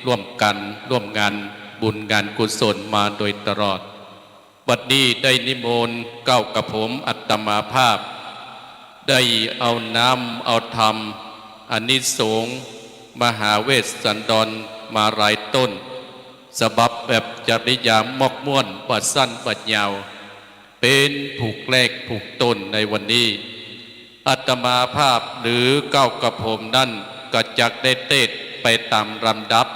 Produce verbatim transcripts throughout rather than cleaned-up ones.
ร่วมกั๋น ร่วมงานบุญงานกุศลมาโดยตลอด บัดนี้ได้นิมนต์เกล้ากระผมอาตมาภาพ ได้เอาน้ำเอาธรรม อานิสงส์มหาเวสสันดรมาหลายต้น สำหรับแบบจริยามอกม่วน บ่สั้นบ่ยาว เป๋นผูกแรกผูกต้นในวันนี้ อาตมาภาพหรือเกล้ากระผมนั้นก็จักได้เตสน์ไปต๋ามลำดับ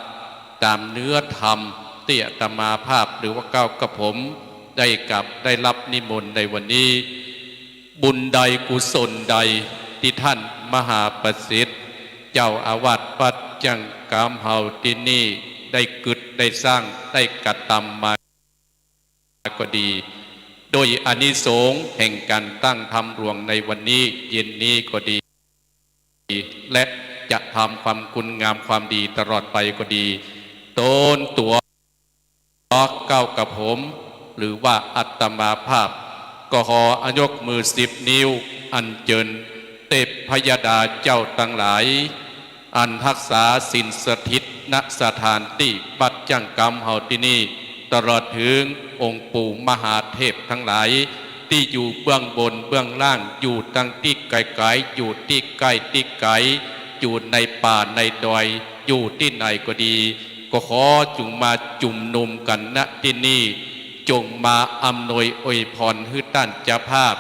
ต๋ามเนื้อธรรมตี้อาตมาภาพหรือว่าเกล้ากระผมได้กราบได้ฮับนิมนต์ในวันนี้ บุญใดกุศลใดตี้ท่านมหาประสิทธิ์ เจ้าอาวาสวัดจ้างกำเฮาตี้นี่ได้กึ๊ดได้สร้างได้กระตำมา ก็ดี โดยอานิสงส์แห่งก๋านตั้งธรรมหลวงในวันนี้เย็นนี้ก็ดี และจะทำความคุณงามความดีตลอดไปก็ดี ต๋นตั๋วเกล้ากระผม หรือว่าอาตมาภาพ ก็ขอยกมือสิบนิ้วอัญเจิญเทพพยดาเจ้าตังหลาย อันฮักษาสินสถิต ณ สถานตี้วัดจ้างกำเฮาตี้นี่ ตลอดเถิงองค์ปู่มหาเทพตังหลาย ตี้อยู่เบื้องบนเบื้องล่าง อยู่ตังตี้ไก๋ๆ อยู่ตี้ใก้ตี้ไก๋ อยู่ในป่าในดอย อยู่ตี้ไหนก็ดี ก็ขอจุ่งมาจุมนุมกั๋น ณ ตี้นี่ จุ่งมาอำนวยอวยพรหื้อต้านเจ้าภาพ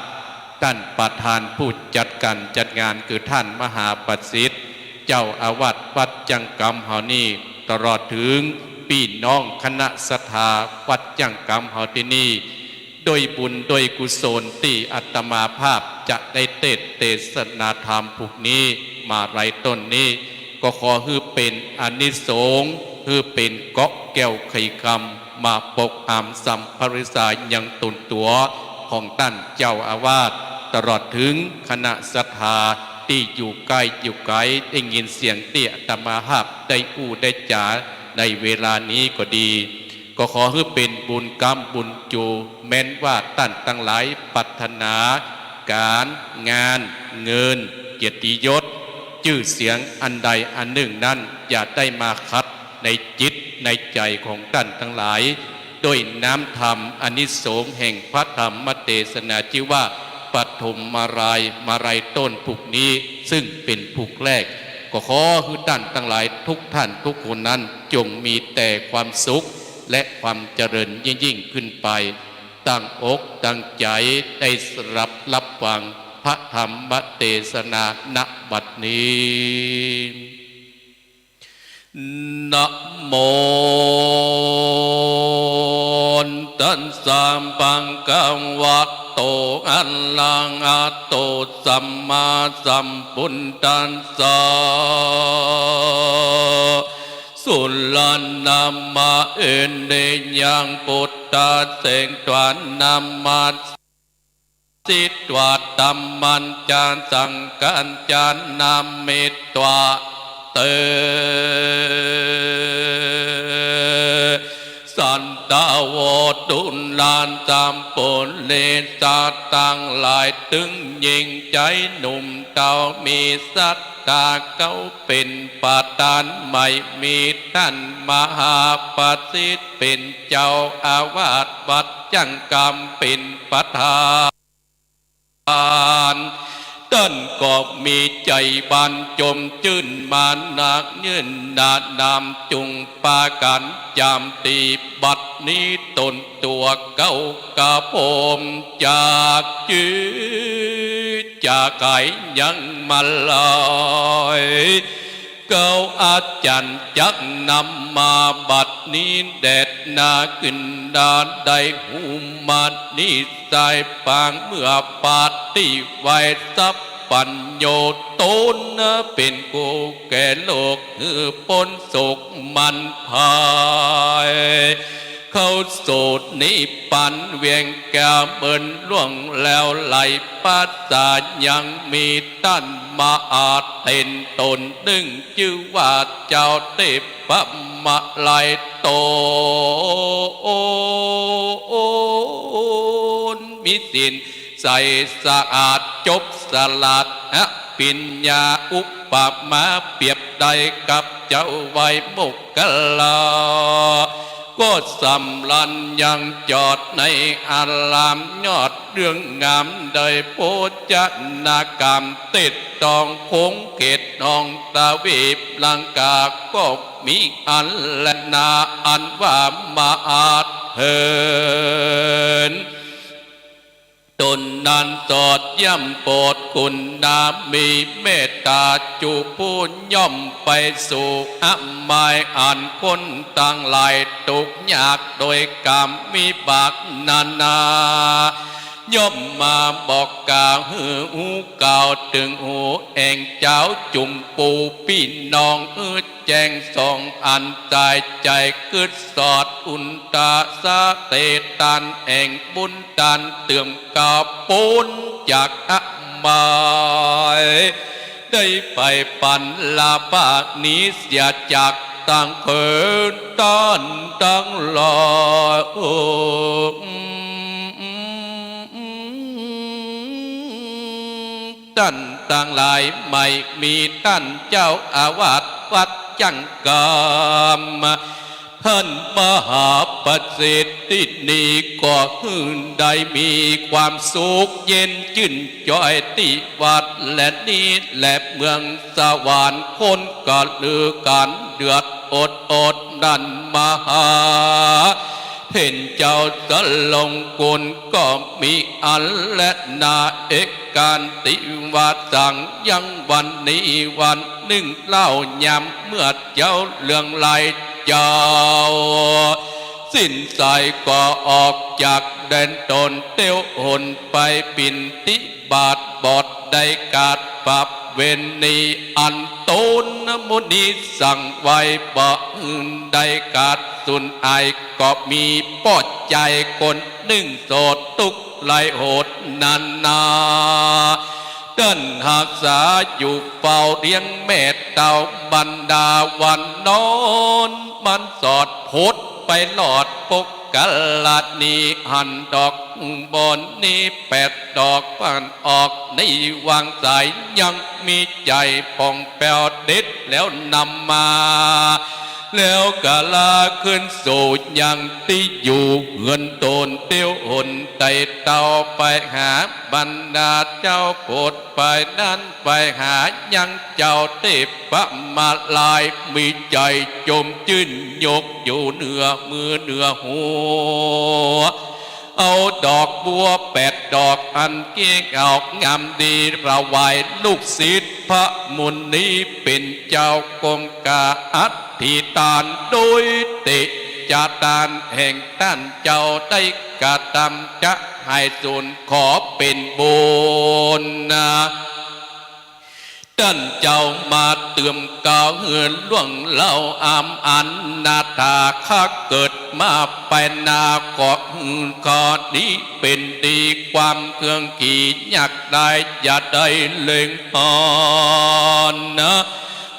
ต้านประธานผู้จัดก๋านจัดงาน คือต้านมหาประสิทธิ์ เจ้าอาวาสวัดจ้างกำเฮานี่ ตลอดเถิงปี้น้องคณะศรัทธาวัดจ้างกำเฮาตี้นี่ โดยบุญโดยกุศลตี้อาตมาภาพจะได้เตสน์เตสนาธรรมผูกนี้มาหลายต้นนี้ ก็ขอหื้อเป๋นอานิสงส์ หื้อเป๋นเกราะแก้วไขคำ มาปกปักสัมปทานยังต๋นตั๋วของต้านเจ้าอาวาส ตลอดเถิงคณะศรัทธาตี้อยู่ใก้อยู่ไก๋ ได้ยินเสียงตี้อาตมาภาพได้อู้ได้จ๋าในเวลานี้ก็ดี ก็ขอหื้อเป๋นบุญก๊ำบุญจู แม้นว่าต้านตังหลายปรารถนาก๋านงาน เงิน เกียรติยศ จื้อเสียงอันใดอันนึ่งนั้น อย่าได้มาขัดในจิตในใจ๋ของต้านตังหลาย โดยน้ำธรรมอานิสงส์แห่งพระธรรมเตสนาตี้ว่าปฐมมาลัย มาลัยต้นผูกนี้ ซึ่งเป๋นผูกแรก ก็ขอหื้อต้านตังหลายทุกท่านทุกคนนั้น จงมีแต่ความสุขและความเจริญยิ่งๆ ขึ้นไป ตั้งอกตั้งใจ๋ได้สดับฮับฟังพระธรรมเตสนา ณ บัดนี้ นะโมตัสสะ ภะคะวะโต อะระหะโต สัมมาสัมพุทธัสสะ สุระนะมะ เอเนยัง พุทธะเสง ตวานะมัสสิ ตวาธัมมัญจะ สังฆัญจะ นะเม ตวา เต สัตถะโว ดูราสัพเพ สัตว์ตังหลาย ตึงยิ่งใจ๋หนุ่มเต้า มีศรัทธา เขาเป๋นประธาน ใหม่มีต้านมหาประสิทธิ์ เป๋นเจ้าอาวาสวัดจ้างกำ เป๋นประธาน ต้านก็มีใจ๋บานจมจื้นมานัก ยืนหน้านำจุ่งปากั๋นจำตี้บัดนี้ ต๋นตั๋วเกล้ากระผมจากจื้อจากไขยังมาลัย เกล้าอาจ๋ารย์จักนำมาบัดนี้ แด่หน้าขึ้นหน้าได้ฮู้มานิสัยปาง เมื่อปาฏิไหว้สัพพัญญู ต๋นเป๋นกู้แก่โลก หื้อป๊นโศกหมันภัย เข้าสู่นิพพานเวียงแก้ว เมินล่วงแล้วไหล ปัสสายังมีต้านมหาเถรต๋นนึ่ง จื้อว่าเจ้าเทพมาลัย ต๋นมีศีลใสสะอาด จบสลาด อะ ปิญญาอุปมาเปรียบได้กับเจ้าไวยมุคคัลลา ก็สำราญยังจอดในอารามยอดเรื่องงาม ได้โภชนากามเต็ดตองคงเขตของทวีปลังกา ก็มีอันแลนาอันว่ามหาเถร ตนนั้นสอดย่ำโปรดคุณนามีเมตตาจุผู้ย่อมไปสู่อมายอันคนตังหลายตกยากโดยกรรมวิบากนานา ย่อมมาบอกกล่าวหื้อหูกล่าวเถิงหูแห่งเจ้าจุมปูปี้น้อง หื้อแจ้งส่องอันใจ๋ใจ๋กึ๊ดสอดอุณตาสะเตตานแห่งบุญตานเติมกาวปูนจากอมาย ได้ไปปันลาภานี้เสียจากตังเขินต้านตังหลาย ต้านตังหลาย ไม่มีต้านเจ้าอาวาสวัดจังกาม ต้านมหาประสิทธินี ก็หื้อได้มีความสุขเย็นจื้นจอยตี้วัดแลนี้แลเมืองสวรรค์ คนกะลือกั๋นเดือดอดอด ต้านมหาเถรเจ้าสลงกุล ก็มีอันแลนาเอกการติวาสัง ยังวันนี้วันนึ่งเล่ายามเมื่อเจ้าเหลืองไหลเจ้า สิ้นสายก็ออกจากแดนตนเตี้ยวหนไปบิณฑบาต บอดได้กาดประเวณีอันตนมุนีสั่งไว้ บ่หื้อได้กาดสูญหาย ก็มีป้อจายคนนึ่งโศกตุ๊กข์ไหลโหดนานา ต้านหักษาอยู่เฝ้าเลี้ยงแม่เต้าบรรดาวันนอน มันสอดผุดไปหลอดปกกะละนี หันดอกบนนี้แปดดอก ผ่านออกในวังสาย ยังมีใจ๋ผ่องแป้วเด็ดแล้วนำมา แล้วกะลาขึ้นสู่ยังตี้อยู่เฮือนตนเตี้ยวหนไต่เต้าไปหาบรรดาเจ้าโปรดไปนั้น ไปหายังเจ้าเทพมาลาย มีใจ๋จมจื้นยกอยู่เหนือมือเหนือหัว เอาดอกบัวแปดดอกอันเก๊กออกงามดีถวายลูกศิษย์พระมุนีเป๋นเจ้ากงกาอธิษฐานโดยเตจาทานแห่งต้านเจ้าได้กระทำจะหายสูญขอเป๋นบุญนะ ต้านเจ้ามาเติมกาวหื้อล่วงเล่าอำอันนาถาข้าเกิดมาไปนา ขอหื้อข้อนี้เป๋นดีความเคืองขียากได้อย่าได้เล็งหอนนะ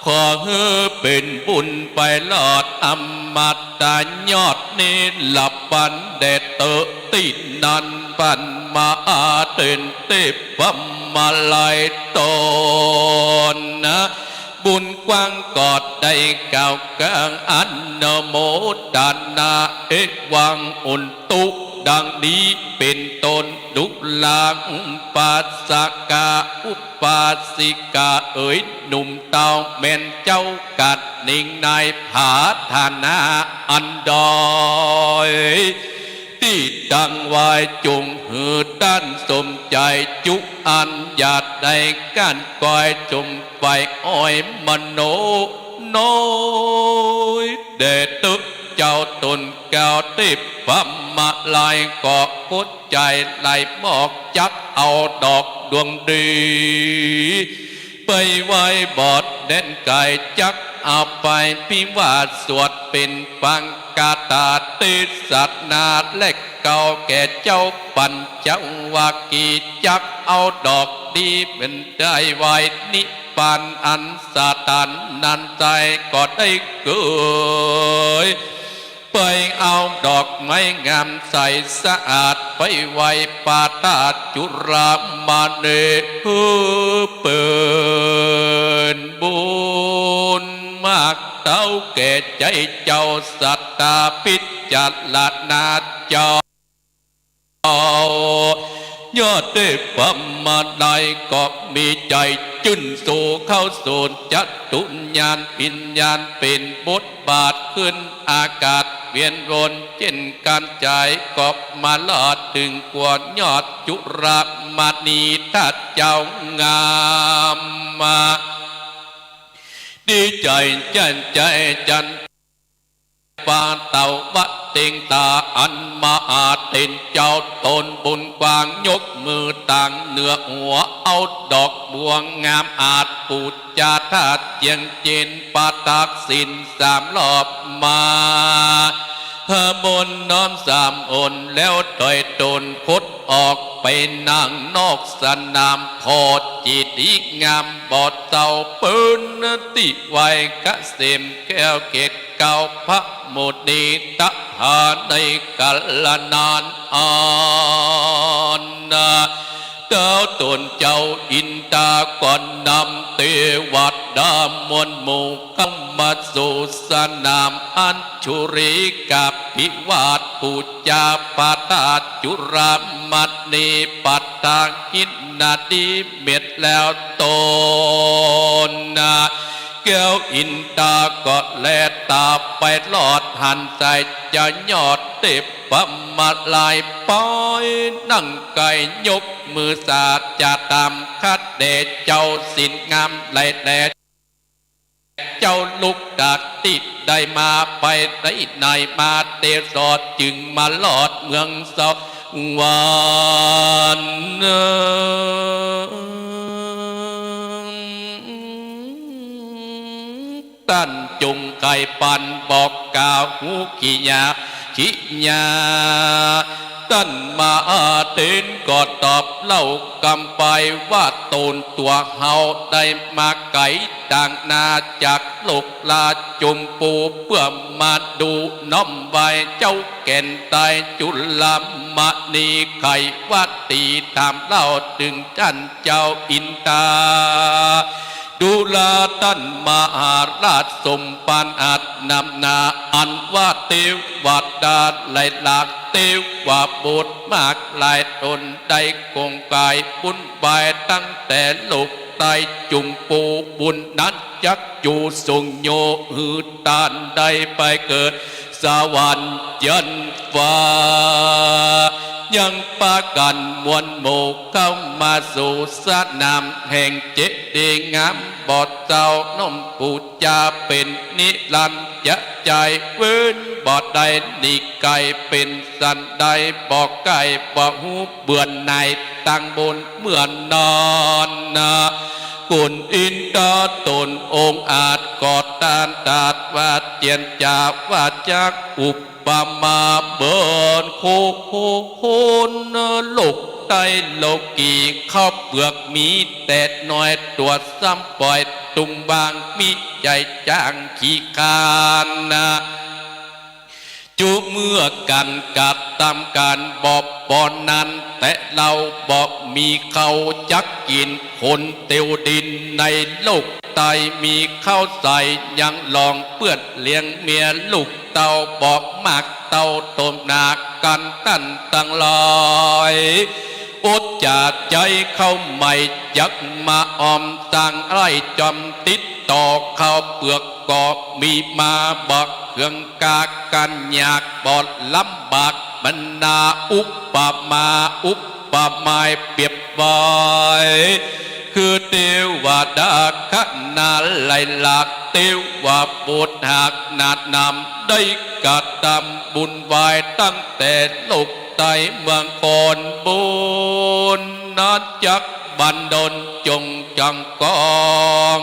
ขอหื้อเป๋นบุญไปหลอดอมตะยอดนี้หลับวันแดดเตอะตี้นั้น พันมหาเถรเทพมาลายตนนะ บุญกว้างกอดได้กล่าวกลางอนุโมทนาเอวังอุนตุ ดังนี้เป๋นต้น ดูราอุปาสกะอุปาสิกาเอ๋ย หนุ่มเต้าแม่นเจ้ากัดนิ่งในผาฐานะอันใด ตี้ตั้งไว้จุ่งหื้อต้านสมใจ๋จุอันอยากได้ก้านก้อยจุ่มไปอ้อยมโนน้อยแด่ตึกเจ้าตนแก้วเทพมาลาย ก็หัวใจ๋ไหลมอกจักเอาดอกดวงดี ไปไหว้บอดแดนไก๋จักเอาไปพิวาทสวดเป๋นปังคาถาเตสนาและเก่าแก่เจ้าปัญจวัคคีย์ จักเอาดอกดีเป๋นได้ไหว้นิพพานอันสถานนั้นใจ๋ก็ได้เกย ไปเอาดอกไม้งามใสสะอาดไปไหว้พระธาตุจุลามณี เพื่อเปิด ากเต้าแก่ใจ๋เจ้า สัตตาพิจารณาเจ้า ยอดเตพมาลัยก็มีใจ๋จื้น สู่เข้าสู่จตุญาณวิญญาณ เป๋นบทบาทขึ้นอากาศ เวียนวนเจ้นกั๋น ใจ๋ก็มาลอดเถิงกั๋วยอดจุลมณี ถ้าเจ้างามมา ดีใจ๋จั้นใจ๋จั้น ปาตวะเต็งตา อันมหาเถรเจ้าต๋นบุญกว้าง ยกมือตางเหนือหัว เอาดอกบัวงามอาจปู๋จา ถ้าเจียงเจน ประทักษิณสามรอบมา หาบนน้อมสามหน แล้วถอยต๋นคดออกไปนั่งนอกสนาม ผ่อจิตดีงามบ่เศร้า เปิ้นตี้ไหว้เกษมแก้วเกศ เก้าพระมุนีทหารในกาลนาน อันเต้าต๋นเจ้าอินทาก็นำเตวดามวลหมู่เข้ามาสู่สนาม อัญชุลีกาภิวาทปู๋จา พระธาตุจุลมณี ประทักขิณานิเมตแล้วต๋น แก้วอินทาก็แลต๋าไปลอดหัน ใส่จะยอดเตพมาลัย ไปนั่งใก้ ยกมือสาจะตาม ข้าแต่เจ้าศีลงาม ไลแลเจ้าลุกจากตี้ใดมา ไปตี้ไหนมา เตสอดจึงมาลอดเมืองสวรรค์ ต้านจุ่มไข่ปันบอกกล่าวหูขี้หยาขี้หยา ต้านมหาเถรก็ตอบเล่ากำไปว่า ต๋นตั๋วเฮาได้มาไก๋ตางนาจากโลกราชจุมพู เปื้อมาดูน้อมไหว้เจ้าแก่นใต้จุลมณี ใค่ว่าตี้ถามเล่าเถิงต้านเจ้าอินทา ดูราต้านมหาราชสมภารนำหน้า อันว่าเตวดาหลายหลาก เตวบุตรมากหลายต๋น ได้กงก๋ายบุญบายตั้งแต่โลกใต้จุมพู บุญนั้นจักอยู่ส่งโย หื้อต้านได้ไปเกิดสวรรค์เจียนฟ้า ยังปากั๋นมวลหมู่เข้ามาสู่สนามแห่งเจดีย์งาม บ่เศร้าน้อมปู๋จาเป๋นนิรันดร์ จะใจ๋เวิ้นบ่ได้ หนีไก๋เป๋นสันใด บ่ใก้บ่ฮู้เบื่อหน่าย ตางบุญเมื่อนานนา คุณอินทาต๋นองค์อาจก็ตรัสว่า เจียรจาว่าจักอุปมาเหมือนคน โลกใต้โลกี ข้าวเปลือกมีแต่น้อย ตั๋วซ้ำป๋อยตุ้มว่าง มีใจ๋จ้างขี้คร้านนา จุเมื่อกั๋นกระตำก๋านบ่ปอนั้น แต่เฮาบ่มีข้าวจักกิ๋น คนเตียวดินในโลกใต้มีข้าวใสยังหลองเปื้อน เลี้ยงเมียลูกเต้าบ่มากเต้า ตมหน้ากั๋นตันตังหลาย อดจ๋าใจ๊ข้าวใหม่จักมาออม สร้างไฮ่จ๋อมติดต่อ ข้าวเปลือกก็มีมาบ่เคือง ก๋ากั๋นยากบ่ลำบาก บรรดาอุปมาอุปไมยเปรียบไว้ คือเตวดาขนาดหลายหลาก เตวบุตรหากหนาดนำ ได้กระตำบุญไว้ตั้งแต่โลกใต้เมืองคน บุญนั้นจักบันดลจงจังกอง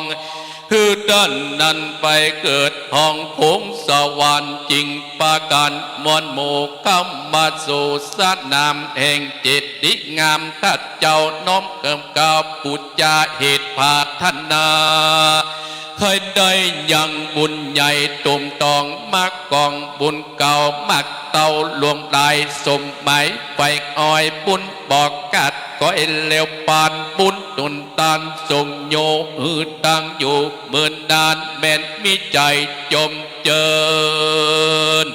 คือต้านนั้นไปเกิดห้องโขงสวรรค์ จึงปากั๋นมวลหมู่เข้ามาสู่สนามแห่งเจดีย์งาม ถ้าเจ้าน้อมเกิมกล่าวปู๋จาเหตุผาถนา ใค่ได้ยังบุญใหญ่ตุ้มตอง มากองบุญเก่ามากเต้า รวมหลายสมหมาย ไปอ้อยบุญบ่ขาด ก็เอเลวปานบุญหนุนต้าน ส่งโยหื้อตั้งอยู่เมินนาน แม้นมีใจ๋จมเจิญ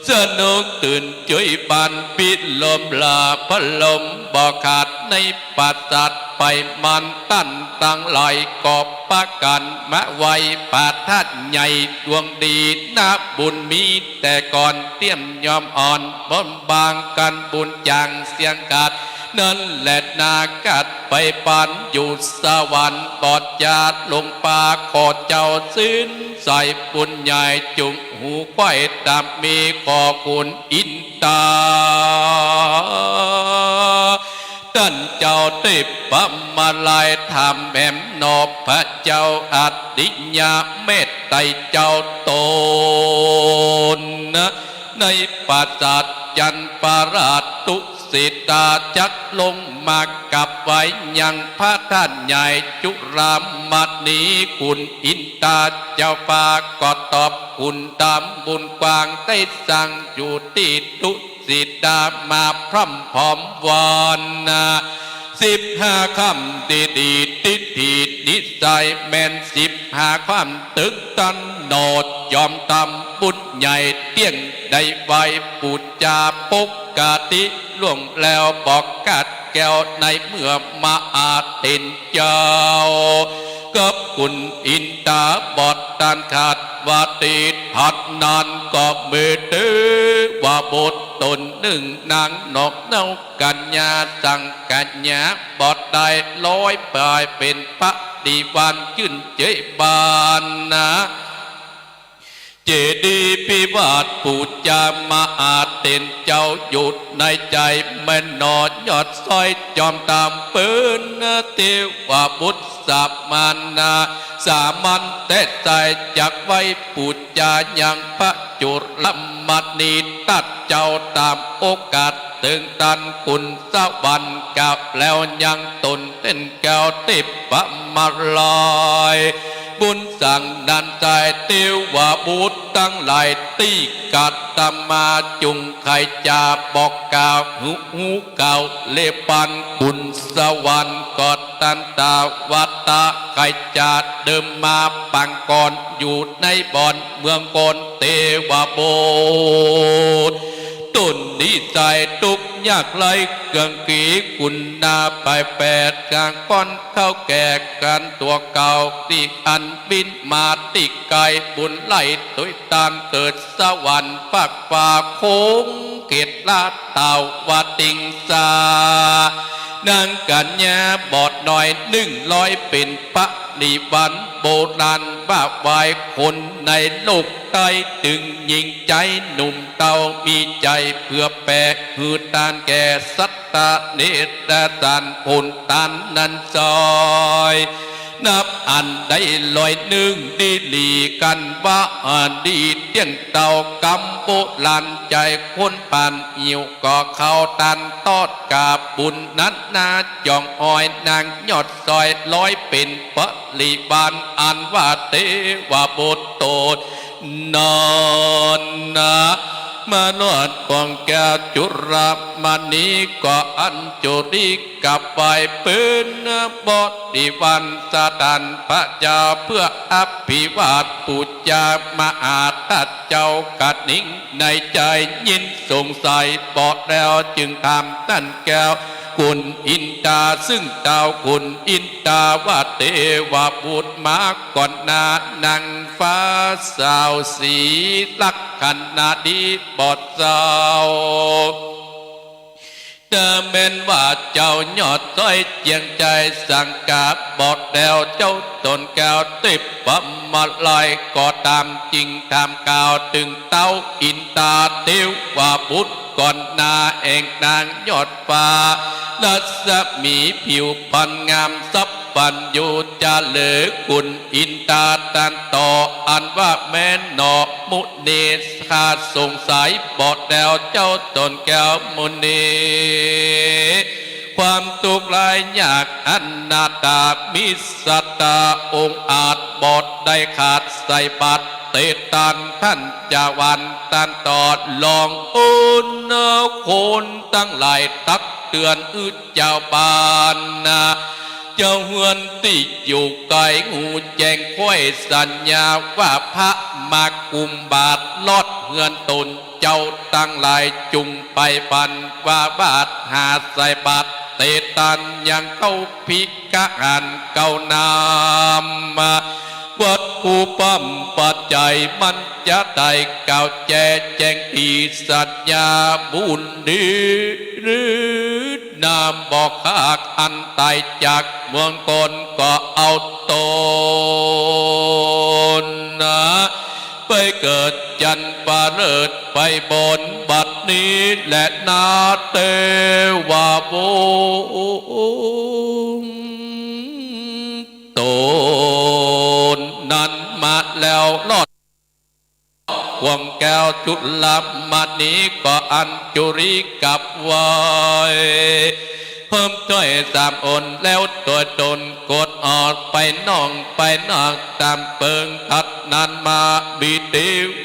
สนุกตื่นจุยบานปิดลมลาพระลมบ่ขาดในปราสาทไป มานต้านตังหลายก็ปากั๋นมาไหว้พระธาตุใหญ่ดวงดี นาบุญมีแต่ก่อนเตี้ยมยอมอ่อน บนบางกั๋นบุญจ๋างเสี้ยงขาด นั้นแลนากัดไปปานอยู่สวรรค์ บ่จ๋าลงป่า ขอเจ้าสินใสบุญใหญ่ จุ่งหูไขว้ต๋ามมี ขอคุณอินตา ต้านเจ้าเตปะมาลาย ถามแหมหนอพระเจ้าอติยะเมตไตรเจ้าต๋นนะ ในปราสาทจันทร์ประหลาด ตุสิตาจักลงมากราบไหว้ยังพระธาตุใหญ่จุฬามณี คุณอินตาเจ้าฟ้าก็ตอบคุณต๋ามบุญกว้าง ได้สั่งอยู่ตี้ตุสิตามาพร่ำพร้อมวอนนะ สิบห้าคำดีดี ทิฏฐินิสัยแม่น สิบห้าความตึงตันโนด ยอมต๋ามบุญใหญ่เตี้ยง ได้ไหว้ปู๋จาปกติ ล่วงแล้วบ่ขาดแคลว ในเมื่อมาอาเถรเจ้า กับคุณอินตาบ่ต้านขาด ว่าตี้ถัดนั้นก็มีเตวบุตรต๋นนึ่ง นางนกเน้ากัญญา สังกัญญาบ่ได้ ร้อยปายเป๋นปริวาร จื้นเจยบานนะ เจดีย์พิวาทปู๋จามหาเถรเจ้า อยู่ในใจ๋แม่นหนอ ยอดซ้อยจอมต๋ามเปิ้น เตวบุตรสามัญนะ สามัญแต๊ใจ๋ จักไหว้ปู๋จายังพระจุลมณี ตั๊ดเจ้าต๋ามโอกาส เถิงต้านคุณสวรรค์ กราบแล้วยังต๋นเต้นแก้วเตปะมาลาย บุญสั่งนั้นใจ๋ เตวบุตรตังหลายตี้กัตมา จุ่งใค่จะบอกกล่าว หื้อฮู้กล่าวเลปาน คุณสวรรค์ก็ตันตาวัตตะ ใค่จะเดิมมาปางก่อน อยู่ในบ่อนเมืองโกน เตวบุตร ต๋นนิสัยตุ๊กข์ยากไร้เกื้องกี คุณนาไปแปดกลางก้อน เข้าแก่กันตั๋วเก่า ตี้อันบินมาตี้ไก๋ บุญไหลตวยตานเกิดสวรรค์ฟากฟ้า คงเขตราชตาวติงสา นางกัญญาบ่น้อยนึ่งร้อยเป๋นปริวาร โบราณว่าไหว้คนในโลกใต้ ตึงหญิงใจ๋หนุ่มเต้า มีใจ๋เผื่อแผ่หื้อตานแก่สัตตะเนรสาร ผลตานนั้นซ้อย นับอันได้ร้อยนึ่ง ดีหลีกั๋นว่าอันดีเตี้ยงเต้า กำโบราณใจ๋คนผ่านหิว ก็เข้าตานตอดกาบบุญนั้นนา จ่องอ้อยนางยอดซ้อย ร้อยเป๋นปริวาร อันว่าเตวบุตรต๋นนั้นนะ มนุษย์ของแก้วจุลมณี ก็อัญชลีกราบไหว้เปิ้น บริวารสถานพระเจ้า เพื่ออภิวาทปู๋จามหาธาตุเจ้ากระนิ่งในใจ๋ ยินสงสัยบ่แล้ว จึงถามต้านแก้วคุณอินตา ซึ่งเต้าคุณอินตาว่าเตวบุตรมาก่อนหน้านางฟ้าสาวสีลักขณะดีบ่เจ้า แต่แม้นว่าเจ้ายอดซ้อยเจียงใจ๋สังกาบ่แล้ว เจ้าต๋นแก้วเตปะมาลายก็ต๋าม จึงถามกล่าวเถิงเต้าอินตาเตวบุตรก่อนหน้าแห่งนางยอดฟ้า รัศมีผิวพรรณงามสัพพัญญู จะเหลือคุณอินตาตรัสต่อ อันว่าแม้นหนอมุนี ข้าสงสัยบ่แล้ว เจ้าต๋นแก้วมุนี ความตุ๊กข์ร้ายยากอนาถา มีสัตตาองอาจบ่ได้ขาด ใส่บาตรเตตาน ต้านจะหวานตรัสต่อ ลองอุณคนตังหลายตัก เตือนอื้อจาวบ้านนา จาวเฮือนตี้อยู่ไก๋ ฮู้แจ้งคอยสัญญาว่า พระมากุมบาตรลอดเฮือนต๋น เจ้าตังหลายจุ่งไปปั๋นว่า บาตรหาใส่บาตรเตตานยังเข้าภิกขาหารเก่านำมา วัตถุพร้อมปัจจัยมันจะได้กล่าวแจ้แจ้งตี้สัญญาบุญดี นำบอกขากอันต๋ายจากเมืองก่อนก็เอาต๋นนา ไปเกิดจันทร์ประเสริฐไปบนบัดนี้แลนา เตวะบุตรต๋นนั้นมาแล้วลอด ห่วงแก้วจุลมณีก็อัญจุลีกราบไหว้ พร้อมถ้อยสามองค์แล้วตวยต๋นกดออกไปนอกไปนอกต๋ามเปิง ตัดนั้นมามีเต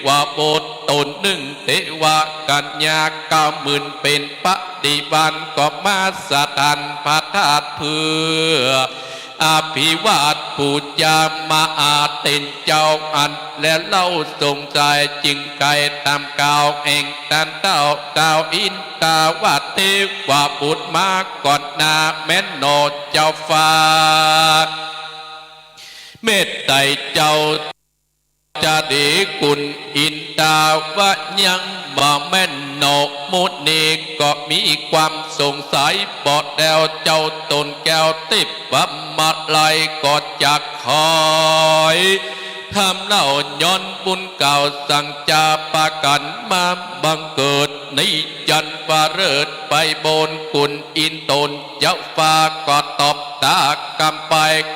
วะบุตรต๋นนึ่ง เตวะกัญญาเก้าหมื่นเป๋นปริวารก็มาสถานพระธาตุเพื่อ อภิวาทปู๋จามาอาเตนเจ้าอั้น และเล่าสงสัยจึงไขต๋ามกล่าวแห่งต้านเต้า เต้าอินทาวะเตวะบุตรมาก่อนหน้าแม่นหนอเจ้าฟ้า เมตไตรเจ้า จะดีกุลอินทาวะยังบ่แม่นหนอ มุนีก็มีความสงสัย บ่แล้วเจ้าต๋นแก้วทิพย์มาลัยก็จักขอย ถามเล่าย้อนบุญเก่าสังจาปากั๋นมาบังเกิดในจันทร์ประเสริฐไปบนกุลอินต๋นเจ้าฟ้าก็ตอบตากำไป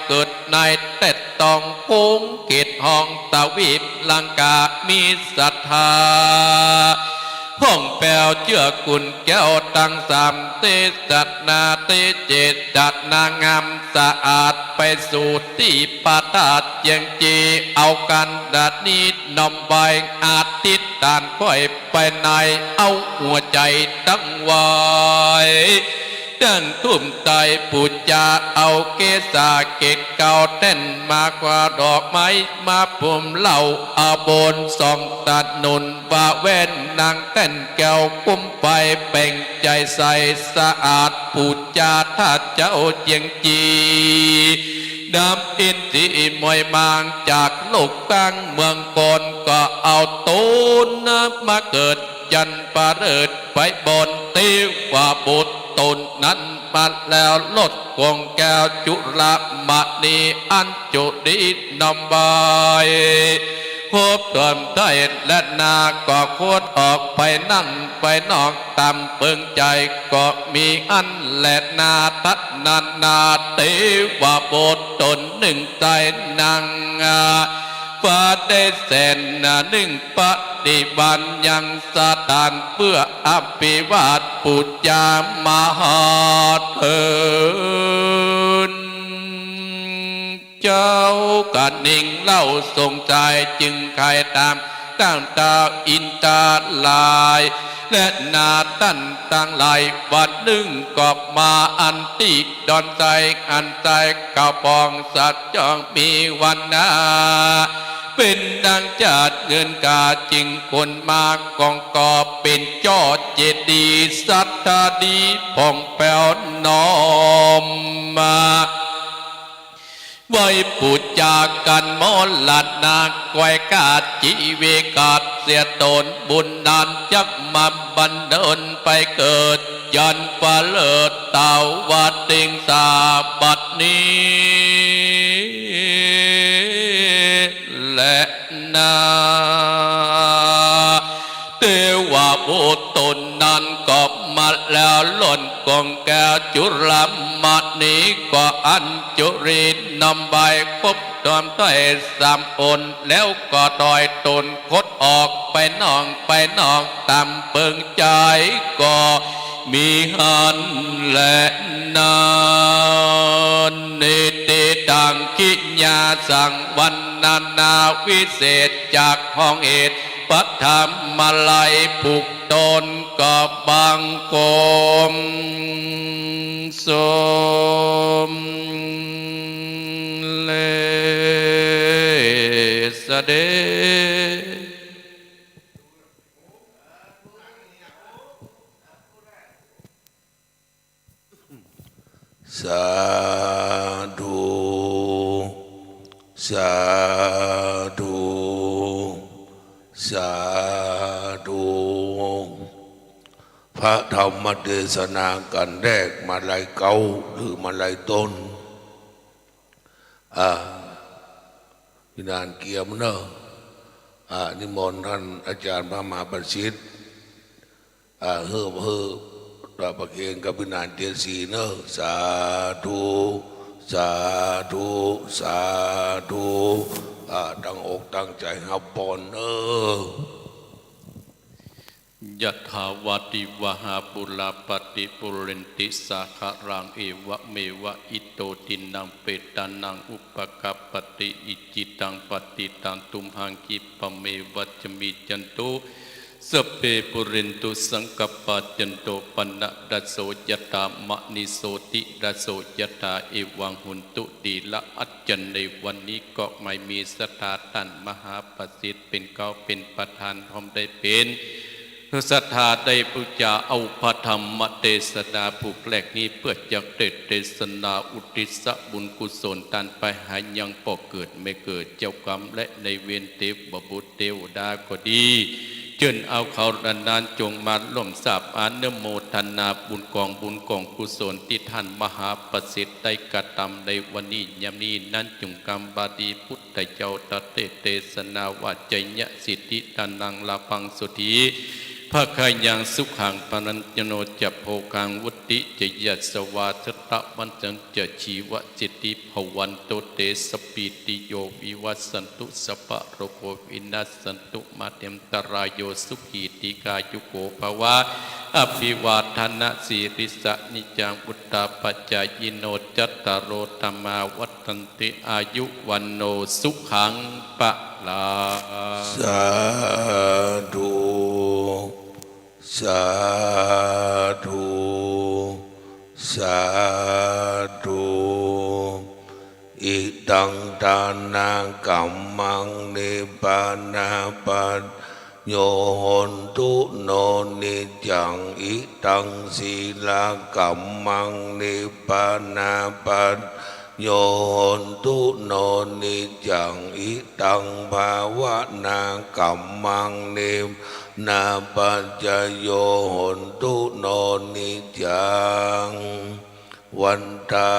เกิดในแต๊ ต้องคงเขตห้องตวีปลังกา มีศรัทธา พ่องแผ้วเจื้อกุลแก้วตังสาม เตตนาเตเจตนางามสะอาด ไปสู่ตี้พระธาตุเจียงจี เอากั๋นดานี้น้อมไหว้อธิษฐานคอยไปใน เอาหัวใจ๋ตั้งไว้ ตั้งธูปไต้ปู๋จา เอาเกศาเกศเก้าแต้น มาคว้าดอกไม้มาพุมเล่า เอาบนสองตะหนุนว่าแว่นนางแต้นแก้วกุ้มไป แป๋งใจ๋ใสสะอาดปู๋จาธาตุเจ้าเจียงจี นำอินทรีย์มวยมางจากโลกตั้งเมืองก่อน ก็เอาต๋นมาเกิด จันทร์ประเสริฐไปบนเตวะบุตรต๋นนั้นมาแล้ว ลดกวงแก้วจุลมณีอัญจุลีน้อมไหว้ พบตนได้และนา ก็คดออกไปนั่งไปนอกต๋ามเปิงใจ๋ ก็มีอั้นแลนา ตัดนานาเตวะบุตรต๋นนึ่งใต้นั่ง ฟ้าได้แสนหนึ่ง ปริวารยังสถานเปื้ออภิวาทปู๋จามหาเถิน เจ้าก็นิ่งเล่าสงสัยจึงไขต๋ามตั้งเต้าอินทาลาย และนาต้านตังหลาย วันนึ่งก็มาอันตี้ดอนไซ อันไซเก่าปองสัตว์จองมีวันนา เป๋นดังจาดเงินกาจึงคนมากองก็เป๋นจ้อเจดีย์ศรัทธาดีผ่องแผ้วน้อมมา ไหว้ปู๋จากั๋นมรณะ ไขว้ขาดจีวิตขาดเสียต๋น บุญนั้นจักมาบันเดินไปเกิด จันทร์ประเสริฐเต๋าวัดติงสาบัดนี้แลนา เตวะบุตรต๋นนั้นก็มาแล้ว ล่นกวงแก้วจุลมณีก็อัญจุลีน้อมไหว้ ครบถ้วนถ้อยสามองค์ แล้วก็ถอยต๋นคดออกไปนอกไปนอกต๋ามเปิงใจ๋ ก็มีหั้นแลนา นิติตังกิยาสัง วรรณนาวิเศษจากห้องเหตุ พระธรรมลัยผูก ตนกบังคมสมเลสเดช สาธุ สาธุ สาธุ พระธรรมเทศนากัณฑ์แรกมาลัยเก๊าหรือมาลัยต้น อ่า พินานเกียมเนอะ อ่า นิมนต์ท่านอาจารย์พระมหาประสิทธิ์ อ่า เฮิบ เฮิบ ประเคนกับพินานเจดสีเนอะ สาธุ สาธุ สาธุ อ่า ตั้งอกตั้งใจ๋ฮับปอนเนอะ ยะถาวาริวหาปูราปะริปูเรนติสาคะรัง เอวะเมวะอิโต ทินนังเปตานังอุปะกัปปะติ อิจฉิตังปัตถิตังตุมหัง ขิปปะเมวะสะมิชฌันตุ สัพเพปูเรนตุสังกัปปา จันโทปะนะระโส ยะถา มะณิโชติระโส ยะถา เอวังโหนตุ ทีระอัจฉเน วันนี้ก็หมายมีศรัทธาต้านมหาประสิทธิ์เป๋นเก๊าเป๋นประธาน พร้อมได้เป๋นศรัทธาได้ปู๋จาเอาพระธรรมเตสนาผูกแรกนี้ เปื้อจักเตสนาอุทิศบุญกุศลต้านไปหายังป้อเกิดแม่เกิด เจ้ากรรมและนายเวร เตวบุตรเตวดาก็ดี เจิญเอาเขาเหล่านั้นจงมาร่วมสาบอนุโมทนาบุญกองบุญกองกุศลตี้ต้านมหาประสิทธิ์ได้กระตำในวันนี้ยามนี้นั้น จุ่งกำบาดี พุทธเจ้าตรัสเตสนาว่า ไชยะสิทธิธนัง ลาภัง โสติ ภะคะยัง สุขัง พลัง ชโน จะ โภคัง วุตติ จะ ยัสสะ วา ชะตะ วัสสัง จะ ชีวะ สิทธิ ภะวันตุ เต สัพพีติโย วิวัชชันตุ สัพพะโรโค วินัสสันตุ มา เต อันตะราโย สุขี ทีฆายุโก ภะวะ อะภิวาทะนะสีลิสสะ นิจจัง วุฑฒาปะจายิโน จัตตาโร ธัมมา วัฑฒันติ อายุ วัณโณ สุขัง พะลัง สาธุ สาธุ สาธุ อิทัง ทานะกัมมัง นิพพานะปัจจโย โหนตุ โน นิจจัง อิทัง สีละกัมมัง นิพพานะปัจจโย โหนตุ โน นิจจัง อิทัง ภาวนากัมมัง นิพพานะปัจจโย โหนตุ โน นิจจัง วัฏฏา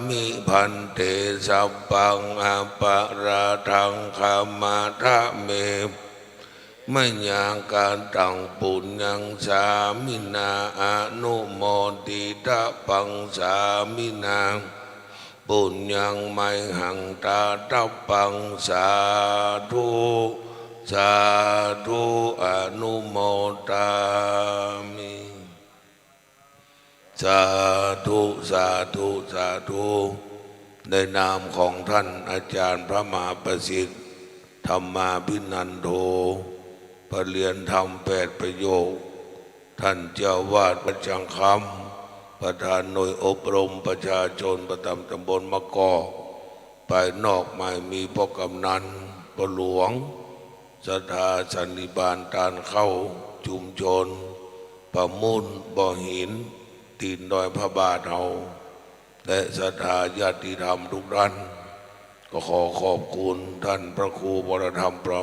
มิ ภันเต สัพพัง อะปะราธัง ขะมะทะเม มะยา กะตัง ปุญญัง สามินา อะนุโมทิตะ ปัง สามินา ปุญญัง มะยหัง ทะตะปัง สาธุ สาธุ อะนุโมทามิ สาธุ สาธุ สาธุ ในนามของท่านอาจารย์พระมหาประสิทธิ์ ธรรมาภินันโท ประเรียนธรรมแปดประโยค ท่านเจ้าอาวาสวัดจังคำ ประธานหน่วยอบรมประชาชนประจำตำบลมะกอก ภายนอกไม่มีพ่อกำนัน พ่อหลวง ศรัทธาสันนิบาตต้านเข้าชุมชน ประมุ่นบ่อหิน ตีนดอยพระบาทเฮา และศรัทธาญาติธรรมทุกท่าน ก็ขอขอบคุณท่านพระครูวรธรรมประ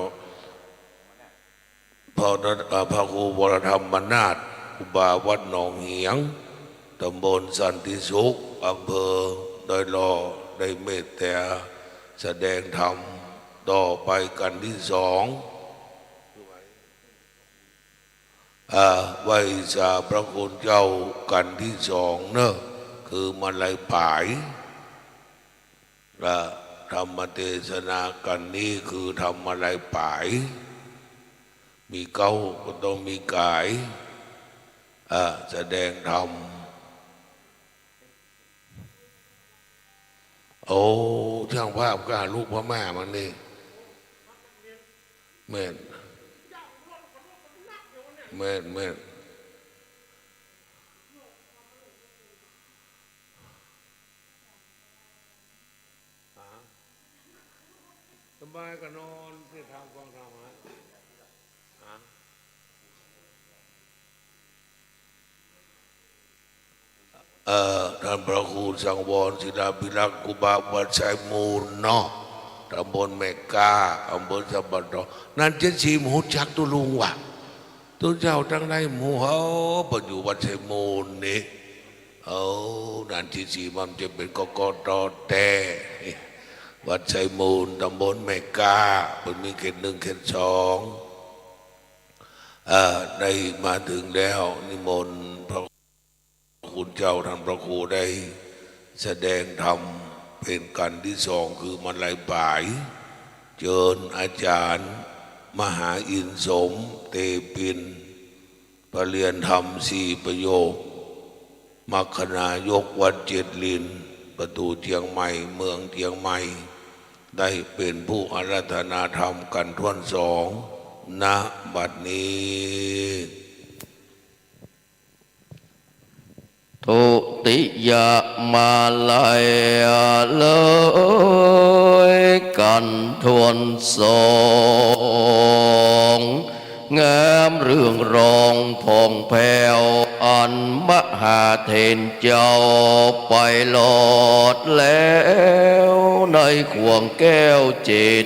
พระ เอ่อ พระครูวรธรรมนาถ ครูบาวัดหนองเหียง ตำบลสันติสุข อำเภอดอยหล่อ ได้เมตตาแสดงธรรม ต่อไปกัณฑ์ตี้สอง อ่า ไหว้สาพระคุณเจ้ากัณฑ์ตี้สองเนอะ คือมาลัยป๋าย และธรรมเตสนากัณฑ์นี้คือธรรมาลัยป๋าย มีเก๊าก็ต้องมีก๋าย อ่า แสดงธรรม โอ้ ช่างภาพก็หาลูกพม่ามันนี่ แม่น แม่น แม่น สบายก็นอนสิ ทำฟังธรรมะ ฮะ เอ่อ ต้านพระครูสังวรศิลาภิรักษ์ ครูบาวัดไซมูลเนาะ ตำบลแม่ก้า อำเภอสัมพันธร นันทจิตศรีบ่ฮู้จักตุ๊ลุงวะ ตุ๊เจ้าตังหลายหมู่เฮา เปิ้นอยู่วัดไซมูลนี่ เอ้า นันทจิตศรีมันจะเป๋น กกต แต๊ วัดไซมูล ตำบลแม่ก้า เปิ้นมีเขตหนึ่ง เขตสอง เอ่อ ได้มาเถิงแล้ว นิมนต์พระคุณเจ้าต้านพระครูได้แสดงธรรมเป๋นกัณฑ์ตี้สอง คือมาลัยป๋าย เจิญอาจ๋ารย์มหาอินทร์สม เตปิน ประเรียนธรรมสี่ประโยค มัคคณายกวัดเจ็ดลิน ประตู๋เจียงใหม่ เมืองเจียงใหม่ ได้เป๋นผู้อาราธนาธรรมกั๋นถ้วนสอง ณ บัดนี้ ทุติยมาลัย เลยกั๋นถ้วนสอง แง้มเรื่องรองผ่องแผ้ว อันมหาเถรเจ้าไปหลอดแล้ว ในข่วงแก้วเจต